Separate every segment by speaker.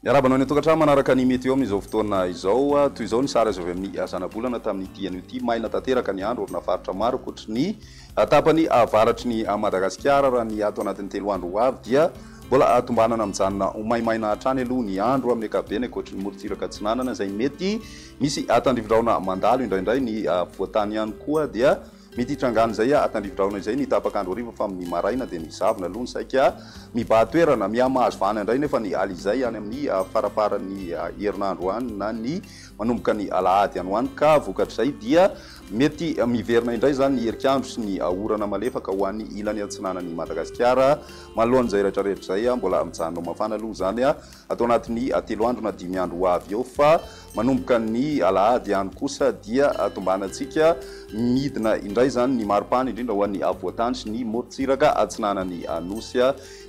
Speaker 1: Miarahaba anao any an-tokantrano manaraka ny Météo amin'izao fotoana izao. Toy izao ny sary azo avy amin'ny zanabolana tamin'ity anio ity. Maina tanteraka ny andro amina faritra maro ankoatry ny tapany avaratry ny Madagasikara. Raha ny ato anatin'ny 3 andro ho avy dia mbola tombanana mijanona ho maimaina hatrany aloha ny andro amin'ny ankapobeny ankoatry ny morontsiraka atsinanana izay mety misy tandrifindrahona mandalo indraindray. Ny afovoantany ihany koa dia Mety hitrangan'izay tandrifindrahona izay ny tapak'andro hariva fa amin'ny maraina dia mizavona aloha ny saika mibahan-toerana. Miha-mahazo vahana indray nefa ny alizay any amin'ny faramparan'ny herinandro any na ny manomboka ny alahady any ho any ka vokatr'izay dia mety miverina indray izany ny herik'andro sy ny orana malefaka ho an'ny ilany atsinanan'i Madagasikara. Manoloana izay rehetra rehetra izay, mbola mijanona ho mafana aloha izany ato anatin'ny 3 andro na 5 andro ho avy eo fa Manomboka ny alahady ihany kosa dia tombanantsika midina indray izany ny maripana, indrindra ho an'ny afovoantany sy ny morontsiraka atsinanan'ny Nosy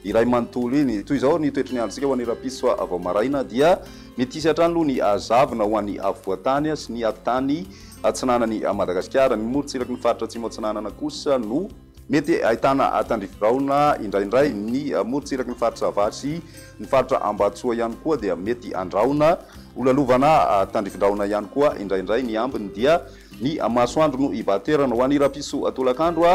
Speaker 1: iray manontolo iny. Toy izao ny toetry ny androntsika ho an'ny rahampitso vao maraina dia mety hisy hatrany aloha ny zavona ho an'ny afovoantany sy ny atitany atsinanan'i Madagasikara. Ny morontsiraky ny faritra atsimo atsinanana kosa no. Mety ahitana tandrifin-drahona indraindray ny morontsiraky ny faritra Sava sy ny faritra Ambatosoa ihany koa dia mety andrahona. Holalovana tandrifin-drahona ihany koa indraindray ny ambiny dia ny masoandro no hibahan-toerana. Ho an'ny rahampitso tolakandro,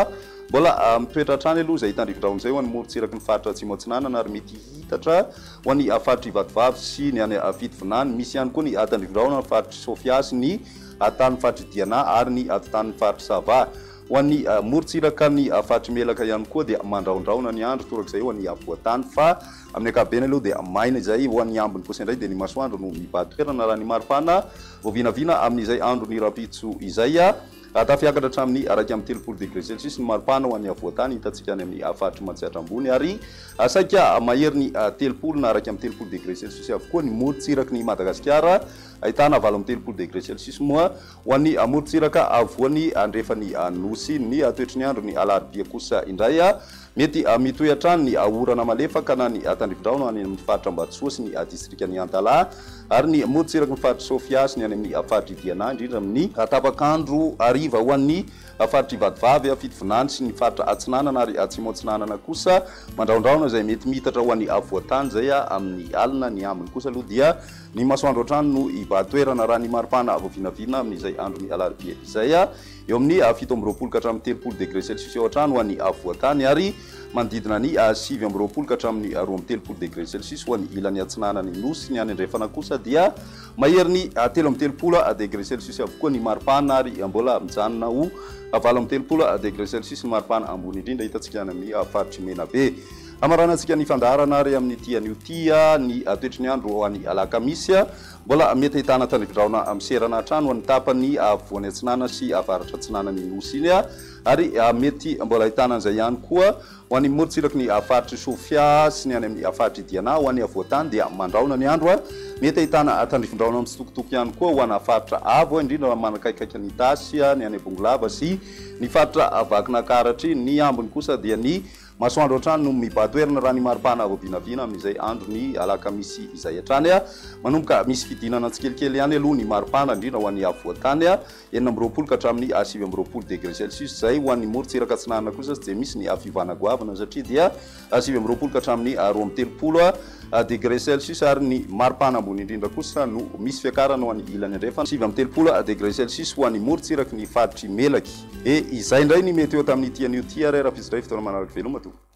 Speaker 1: mbola mitoetra hatrany aloha izay tandrifin-drahona izay ho an'ny morontsiraky ny faritra Atsimo Atsinanana ary mety hihitatra ho an'ny faritr'i Vatovavy sy ny any Fitovinany. Misy ihany koa ny tandrifin-drahona ny faritr'i Sofia sy ny tanin'ny faritr'i Diana ary ny atitan'ny faritr'i Sava. Ho an'ny morontsiraka ny faritr'i Melaka ihany koa dia mandrahondrahona ny andro, torak'izay ho an'ny afovoan-tany fa amin'ny ankapobeny aloha dia maina izay, ho an'ny ambiny kosa indray dia ny masoandro no mibahan-toerana raha ny maripana vao vinavina amin'izay andron'ny rahampitso izay. Tafiakatra hatramin'ny 31 degré celsius ny maripana ho an'ny afovoan-tany hitantsika any amin'ny faritr'i Matsiatra Ambony ary saika mahery ny 30 na 31 degré celsius avokoa ny morontsiraky ny Madagasikara ahitana 38 degré celsius moa Ho an'ny morontsiraka afovoany andrefan'ny Nosy, ny toetry ny andro ny alarobia kosa indray, mety mitohy hatrany ny orana malefaka na ny tandrifindrahona any amin'ny faritra Ambatosoa sy ny distrikan'i Antalaha ary ny morontsiraky ny faritr'i Sofia sy ny any amin'ny faritr'i Diana, indrindra amin'ny tapak'andro hariva. Ho an'ny faritr'i Vatovavy, Fitovinany sy ny faritra Atsinanana ary Atsimo Atsinanana kosa, mandrahondrahona izay mety miitatra ho an'ny afovoan-tany izay amin'ny alina. Ny ambiny kosa aloha dia Ny masoandro hatrany no hibahan-toerana raha ny maripana vao vinavina amin'izay andron'ny alarobia izay, eo amin'ny 27 ka hatramin'ny 30 degre celsius eo hatrany ho an'ny afovoan-tany ary manodidina ny 29 ka hatramin'ny 32 degre celsius ho an'ny ilany atsinanan'ny Nosy. Ny any andrefana kosa dia maherin'ny 33 degre celsius avokoa ny maripana ary mbola mijanona ho 38 degre celsius ny maripana ambony indrindra hitantsika any amin'ny faritr'i Menabe. Hamaranantsika ny fandaharana ary amin'ity anio ity ny toetry ny andro ho an'ny alakamisy. Mbola mety ahitana tandrifindrahona miserana hatrany ho an'ny tapany afovoany atsinanana sy avaratra atsinanan'ny Nosy iny ary mety mbola ahitana an'izay ihany koa ho an'ny morontsiraky ny faritr'i Sofia sy ny any amin'ny faritr'i Diana. Ho an'ny afovoantany dia mandrahona ny andro. Mety ahitana tandrifindrahona mitsitokotoko ihany koa ho ana faritra avo, indrindra manakaikaiky an'Itasy, ny any Bongolava sy ny faritra Vakinankaratra iny. Ny ambiny kosa dia ny Masoandro hatrany no mibahan-toerana raha ny maripana vao vinavina amin'izay andron'ny alakamisy izay hatrany. Manomboka misy fidinana tsikelikely ihany aloha ny maripana, indrindra ho an'ny afovoan-tany, 26 ka hatramin'ny 29 degre celsius izay. Ho an'ny morontsiraka atsinanana kosa tsy dia misy ny fiovana goavana satria dia 29 ka hatramin'ny 32 degre celsius ary ny maripana ambony indrindra kosa no misy fiakarana ho an'ny ilany andrefana, 39 degre celsius ho an'ny morontsiraky ny faritr'i Melaky. E, izay indray ny meteo tamin'ity anio ity ary rahampitso indray fotoana manaraka veloma tompoko.